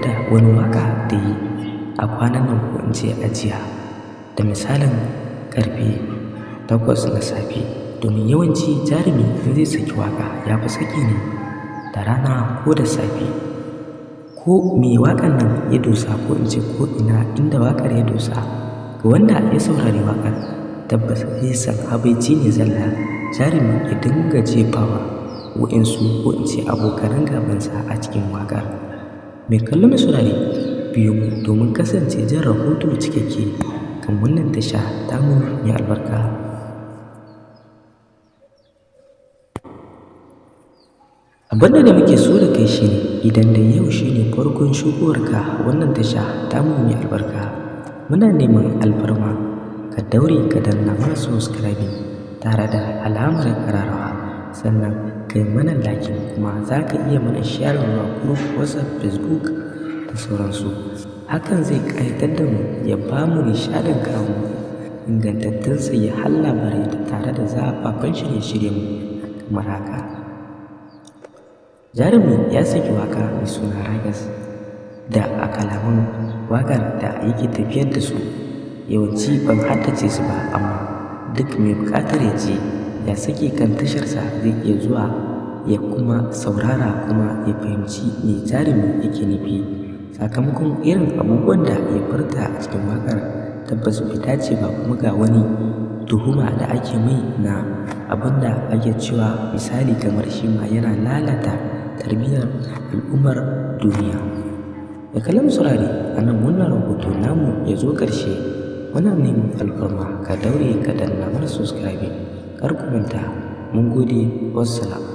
Da wani waƙa da yi a kwanan nan ko in ce a jiya da misalin ƙarfe 8 na safe, domin yawanci Jarumi in zai saki waƙa ya fi saki ne da rana ko da safe. Ko me waƙan nan ya dosa ko in ce ko ina inda waƙar ya dosa, ga wanda ya saurari waƙar tabbas zai san habaici ne zalla Jarumi ya dinga jefawa wa'insu ko in ce abokanan gabansa a cikin waƙar. Mai kallo mai saurare, biyo mu domin kasance jin rahoto cikakke kan wannan tasha tamu mai albarka. Abin da muke so da kai shine idan da yau shine farkon shigowarka wannan tasha tamu mai albarka, muna neman alfarma ka daure ka danna mana subscribing tare da alamar ƙararrawa, sannan kai mana like, kuma za ka iya mana sharing zuwa group WhatsApp, Facebook da sauransu. Hakan zai ƙayatar da mu ya ba mu nishaɗin kawo muku ingantattun sahihan labarai tare da zafafan shirye-shiryenmu kamar haka. Jarumi ya saki waƙa mai suna Ragas, da a kalaman waƙar da yake tafiyar da su yawanci ban haddace su ba, amma duk mai buƙatar ya ji ya saki kan tasharsa zai iya zuwa ya kuma saurara kuma ya fahimci me Jarumi yake nufi. Sakamakon irin abubuwan da ya furta a cikin waƙar tabbas bai dace ba, kuma ga wani tuhuma da ake mai na abin da ake cewa misali kamar shi ma yana lalata tarbiyyar al'ummar duniya. Da kallon saurare, a nan wannan rahoto namu ya zo ƙarshe. Muna neman alfarma ka daure ka danna mana subscribing. Kar ku manta. Mun gode. Wassalam.